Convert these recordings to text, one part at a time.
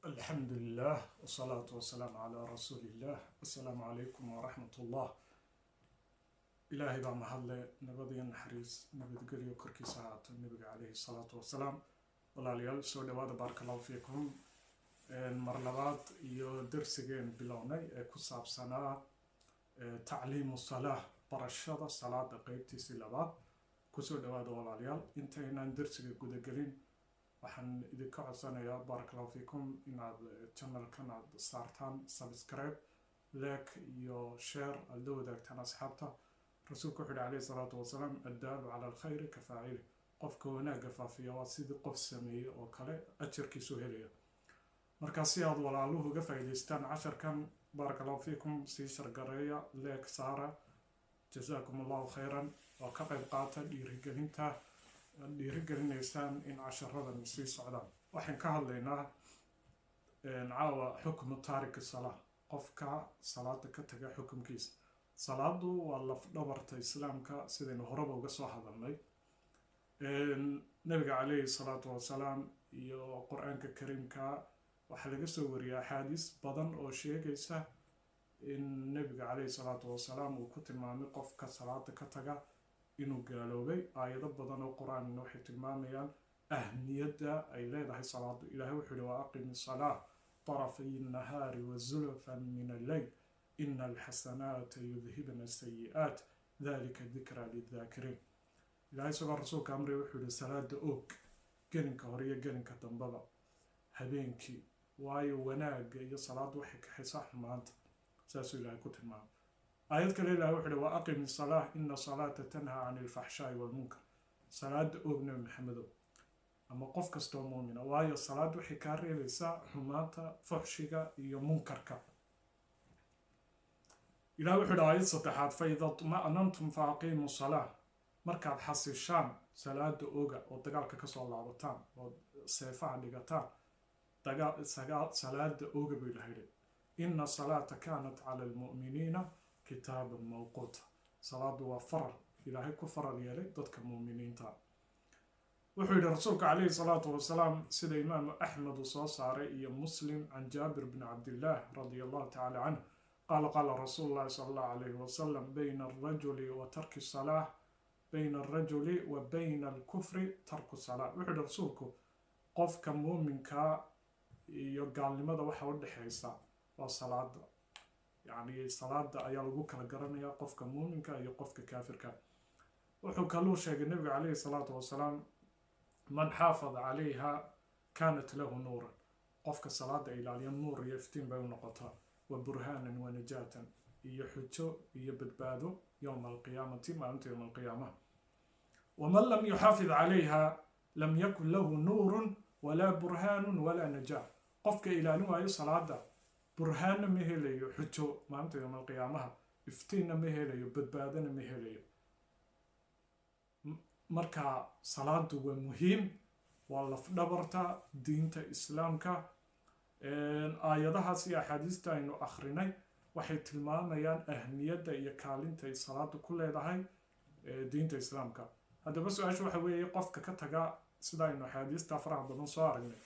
Alxamdu lilah wsalaatu wasalaamu calaa rasuuliillah. Assalaamu calaykum waraxmat ullah. Ilaahay baa mahadle, nabadiyo naxariis nabadgelyo korkiisa haato nabiga caleyhi salaatu wasalaam. Walaalayaal, soo dhawaada, baaraka allahu fiikum. Mar labaad iyo darsigeen bilownay ee ku saabsanaa tacliimu salaah, barashada salaada, qeybtiisii labaad. Kusoo dhawaada, walaalayaal. Intaynaan darsiga gudagelin, waxaan idinka codsanayaa, baaraka allahu fiikum, inaad channelkan aad saartaan subscribe, like iyo share, aada la wadaagtaan asxaabta. Rasuulku wuxu uhi calayhi salaatu wasalaam: "Addaalu cala alkhayri ka faacili." Qofka wanaagga faafiya waa sidii qof sameeyey oo kale, ajarkiisu helaya. Markaa si aad walaaluhu uga faa'iidaystaan casharkan, baaraka allahu fiikum, sii share gareeya, like saara. Jazaakum allahu khayran. Oo ka qayb qaata dhiirigelinta aad dhiirigelinaysaan in casharadan sii socdaan. Waxaan ka hadlaynaa caawa xukmu taariki salaa, qofka salaada ka taga xukumkiisa. Salaadu waa laf dhabarta islaamka, sidaynu horeba uga soo hadalnay. Nabiga calayhi salaatu wasalaam iyo Qur-aanka Kariimka waxaa laga soo wariyay axaadiis badan oo sheegaysa in nabiga calayhi salaatu wasalaam uu ku tilmaamay qofka salaada ka taga inuu gaaloobay. Aayado badan oo Qur-aanna waxay tilmaamayaan ahmiyadda ay leedahay salaadu. Ilahay wuxuu yihi: "Wa aqimi salaa طرفي النهار وزلفا من الليل إن الحسنات يذهبن السيئات ذلك ذكرى للذاكرين." Ilahay isagoo rasuulka amray wuxuu yihi: "Salaada oog gelinka hore iyo gelinka dambaba habeenkii, waayo wanaagga iyo salaaddu waxay kaxaysaa xumaanta." Saasuu Ilahay ku tilmaamay. Aayad kale Ilahay wuxu uhi: "Wa aqimi salaah ina salaata tanhaa can ilfaxshaa'i walmunkar." Salaada oog, Nabi Maxamedow ama qof kastoo muumina, waayo salaad waxay kaa reebaysaa xumaanta, fuxshiga iyo munkarka. Ilahi wuxuu yidhi aayad saddexaad: "Fa ida طma'nantum fa aqiimu salaa." Markaad xasishaan salaada oga oo dagaalka kasoo laabataan oo seefaha dhigataan, salaada oga buu Ilaha yidhi. "Ina salaata kaanat cala almu'miniina kitaaban mawquuta." Salaadu waa faral Ilaahay ku faral yeelay dadka muuminiinta. Wuxuu yidhi rasuulka calayhi salaatu wasalaam, sida Imaamu Axmed uu soo saaray iyo Muslim, can Jaabir bni Cabdillaah radia allahu tacala canh qaala: qaala rasuulu llahi sala allahu alayhi wasalam: "Bayna alrajuli wa tarki salaah, bayna alrajuli wa bayna alkufri tarku salaa." Wuxuu yihi rasuulku: qofka muuminkaa iyo gaalnimada waxa u dhexaysa waa salaada. Yacni salaada ayaa lagu kala garanayaa qofka muuminka iyo qofka kaafirka. Wuxuu kaluu sheegay nabiga calayhi salaatu wasalaam: "Man xaafada calayha kanat lahu nuuran." Qofka salaada ilaaliya nuur iyo iftiin bay u noqotaa, wa burhaanan wa najaatan, iyo xujo iyo badbaado, yowma alqiyaamati, maalinta yowma alqiyaama. "Waman lam yuxaafid calayha lam yakun lahu nuurun walaa burhaanun walaa najaa." Qofka ilaalin waayo salaada burhaanna ma helayo, xujo maalinta yowma alqiyaamaha, iftiinna ma helayo, badbaadona ma helayo. Marka salaadu waa muhiim, waa lafdhabarta diinta islaamka. Aayadahaas iyo axaadiista aynu akhrinay waxay tilmaamayaan ahmiyadda iyo kaalinta ay salaadu ku leedahay diinta islaamka. Haddaba su-aasha waxa weeye, qofka ka taga, sida aynu axaadiista faraha badan soo aragnay,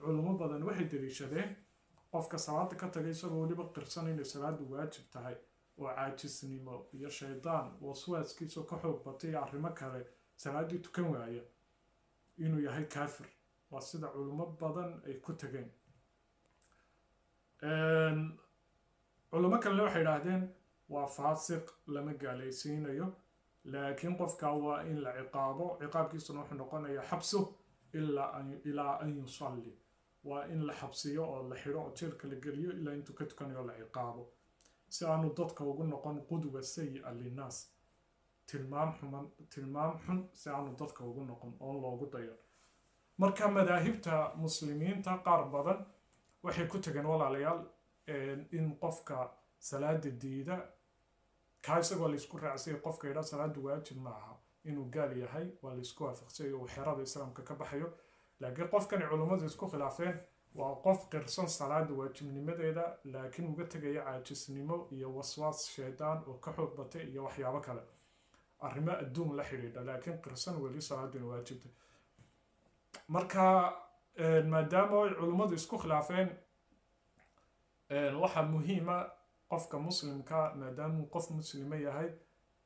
culimo badan waxay daliishadeen qofka salaada ka tagay isagoo weliba qirsan inay salaadu waajib tahay, oo caajisnimo iyo shaydaan waswaaskiisoo ka xoog batay iyo arrimo kale salaaddii tukan waaya, inuu yahay kaafir. Waa sida culimo badan ay ku tageen. Culimo kalena waxay idhaahdeen waa faasiq, lama gaalaysiinayo, laakiin qofka waa in la ciqaabo. Ciqaabkiisuna wuxuu noqonayaa xabsu ilaa an yusalli, waa in la xabsiyo oo la xidho oo jeelka la geliyo ilaa intuu ka tukanayo, la ciqaabo, si aanu dadka ugu noqon qudwa sayi-a linnaas, tilmaam xuman, tilmaam xun si aanu dadka ugu noqon oon loogu dayo. Marka madaahibta muslimiinta qaar badan waxay ku tageen, walaalayaal, in qofka salaada diida, kaa isagoo laysku raacsayay, qofka yidhaa salaadu waajib maaha inuu gaal yahay, waa laysku waafaqsay, uu xerada islaamka ka baxayo. Laakiin qofkani culummadu isku khilaafeen waa qof qirsan salaada waajibnimadeeda, laakiin uga tegaya caajisnimo iyo waswaas shaydaan oo ka xoog batay iyo waxyaabo kale, arrimo adduun la xidhiidha, laakiin qirsan weli salaadu ina waajibta. Marka Maadaama ay culimmadu isku khilaafeen, waxaa muhiima qofka muslimka, maadaamuu qof muslima yahay,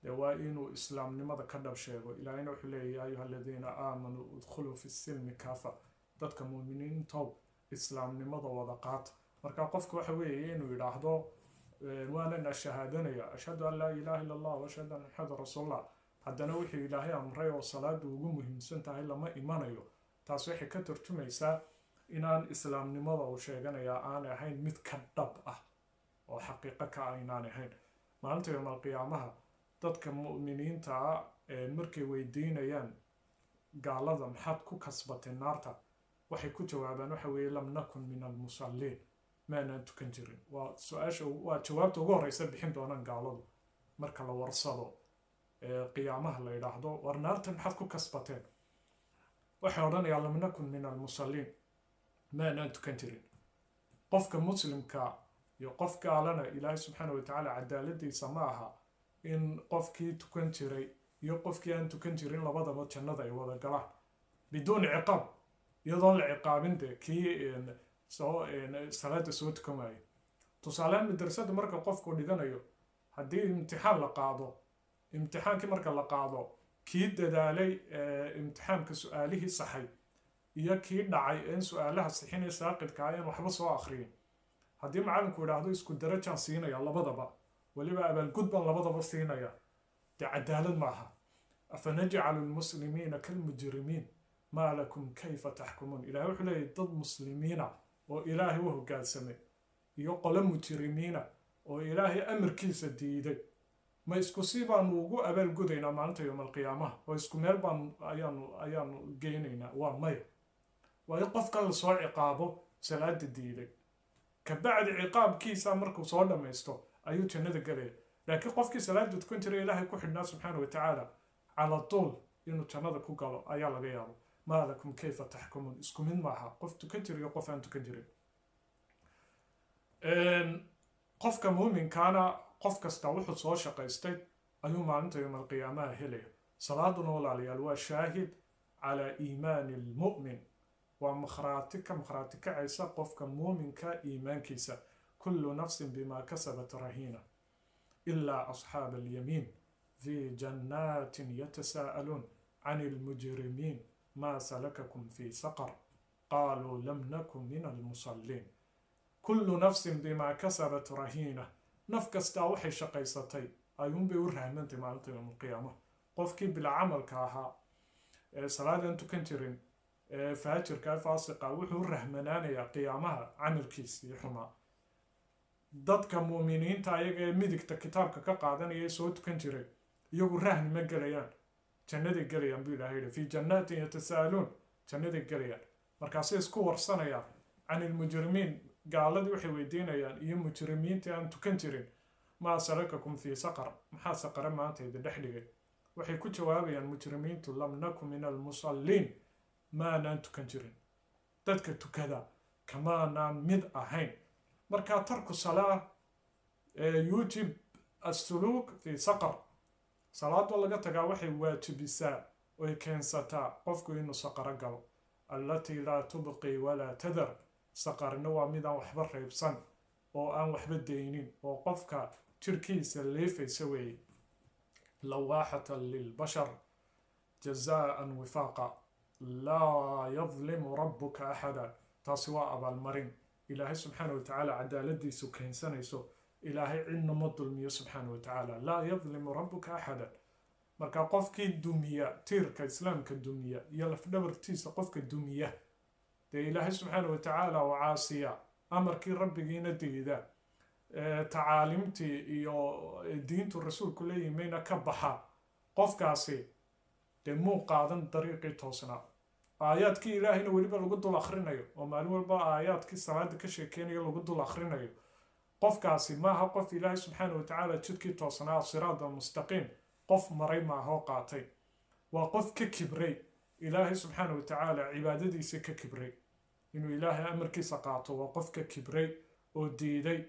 dee waa inuu islaamnimada ka dhab sheego. Ilaahayna wuxuu leeyahy: "Ya ayuha aladiina aamanuu udkhuluu fi silmi kaafa." Dadka muuminiintow, islaamnimada wada qaata. Marka qofka waxa weeye inuu yidhaahdo: "Waanan ashahaadanaya, ashhadu an laa ilaha illa Allah wa ashhadu anna Muxamedan rasuulullah," haddana wuxuu Ilaahay amray oo salaadu ugu muhiimsan tahay lama imanayo. Taas waxay ka tarjumaysaa inaan islaamnimada uu sheeganayaa aanay ahayn mid ka dhab ah oo xaqiiqo ka ah inaanay ahayn. Maalinta yowmalqiyaamaha dadka mu'miniinta ah markay weydiinayaan gaalada: "Maxaad ku kasbatay naarta?" waxay ku jawaabaan waxa weeye: "Lam nakun min almusalliin," maanaan tukan jirin. Waa su-aasha, waa jawaabta ugu horeysa bixin doonaan gaaladu marka la warsado qiyaamaha, la yidhaahdo: "War naarta maxaad ku kasbateen?" Waxay odhanayaan: "Lam nakun min almusalliin," maanaan tukan jirin. Qofka muslimka iyo qof gaalana Ilaahay subxaana watacaala cadaaladiisa ma aha in qofkii tukan jiray iyo qofkii aan tukan jirin labadaba jannada ay wada galaan biduuni ciqaab, iyadoon la ciqaabin dee kii soo salaada soo tukan waayo. Tusaalehaan, madrasada marka qofku dhiganayo, haddii imtixaan la qaado, imtixaankii marka la qaado, kii dadaalay imtixaanka su-aalihii saxay iyo kii dhacay een su-aalaha sixinay, saaqidka ayaan waxba soo akhriyin, haddii macallinku idhaahdo: "Isku darajaan siinaya labadaba, weliba abaalgud baan labadaba siinaya," dee cadaalad maaha. "Afanajcalu lmuslimiina kalmujrimiin maa lakum kayfa taxkumuun?" Ilahay wuxuu leeyahy: dad muslimiina oo Ilaahay u hoggaansamay iyo qolo mujrimiina oo Ilaahay amarkiisa diiday, ma isku si baanu ugu abaalgudaynaa maalinta yowmalqiyaamaha oo isku meel baanu ayaanu geynaynaa? Waa maya. Waa in qofka lasoo ciqaabo salaada diiday, kabacdi ciqaabkiisa markuu soo dhammaysto ayuu jannada gelaya. Laakiin qofkii salaada tukan jiray, Ilaahay ku xidhnaa subxaana wa tacaala, cala tuul inuu jannada ku galo ayaa laga yaabo. "Maa lakum kayfa taxkumuun." Isku mid maaha qof tukan jira iyo qof aan tukan jirin. Qofka muuminkaana qof kasta wuxuu soo shaqaystay ayuu maalinta yowmalqiyaamaha helaya. Salaaduna, walaalayaal, waa shaahid calaa iimaani almu'min, waa makhraati ka makhraati kacaysa qofka muuminka iimaankiisa. "Kullu nafsin bima kasabat rahiina ilaa asxaaba alyamiin fi jannaatin yatasaa'aluun can almujrimiin maa salakakum fi saqar qaaluu lam nakun min almusalliin." "Kullu nafsin bimaa kasabat rahiina," naf kastaa waxay shaqaysatay ayuunbay u rahmantay maalinta yowmalqiyaama. Qofkii bilcamalka ahaa ee salaadan tukan jirin, ee faajirka, faasiqa, wuxuu u rahmanaanayaa qiyaamaha camalkiisii xumaa. Dadka muuminiinta ayaga ee midigta kitaabka ka qaadanaya ee soo tukan jiray, iyagu rahni ma gelayaan, jannaday gelayaan buu Ilahay yihi. "Fii jannaatin yatasaaluun," jannaday gelayaan. Markaasay isku warsanayaan can ilmujrimiin, gaaladii waxay weydiinayaan iyo mujrimiintii aan tukan jirin: "Maa salakakum fii saqar?" Maxaa saqare maanta idin dhex dhigay? Waxay ku jawaabayaan mujrimiintu: "Lam naku min almusalliin," maanaan tukan jirin, dadka tukada kamaanaan mid ahayn. Markaa tarku salaa yuujib assuluuk fii saqar. Salaadoo laga tagaa waxay waajibisaa oy keensataa qofku inuu saqaro galo. "Allatii laa tubqi walaa tadar." Saqarna waa midaan waxba reybsan oo aan waxba daynin oo qofka jirkiisa leefaysa weeye. "Lawaaxatan lilbashar jazaan wifaaqa laa yadlimu rabbuka axada." Taasi waa abaalmarin Ilaahay subxaana watacaala cadaaladiisu keensanayso. Ilaahay cidna ma dulmiyo subxaana watacaala. "Laa yadlimu rabbuka axada." Marka qofkii dumiya tiirka islaamka dumiya iyo lafdhabartiisa, qofka dumiya dee Ilaahay subxaana watacaala oo caasiya, amarkii rabbigiina diida, tacaalimtii iyo diintu rasuulku la yimayna ka baxa, qofkaasi dee muu qaadan dariiqii toosnaa. Aayaadkii Ilaahayna weliba lagu dul akhrinayo oo maalin walba aayaadkii salaada ka sheekeynayo lagu dul akhrinayo, qofkaasi maaha qof Ilaahay subxaana watacaala jidkii toosnaa, siraad almustaqiim, qof maray maahoo qaatay. Waa qof ka kibray Ilaahay subxaana watacaala, cibaadadiisa ka kibray, inuu Ilaahay amarkiisa qaato. Waa qof ka kibray oo diiday.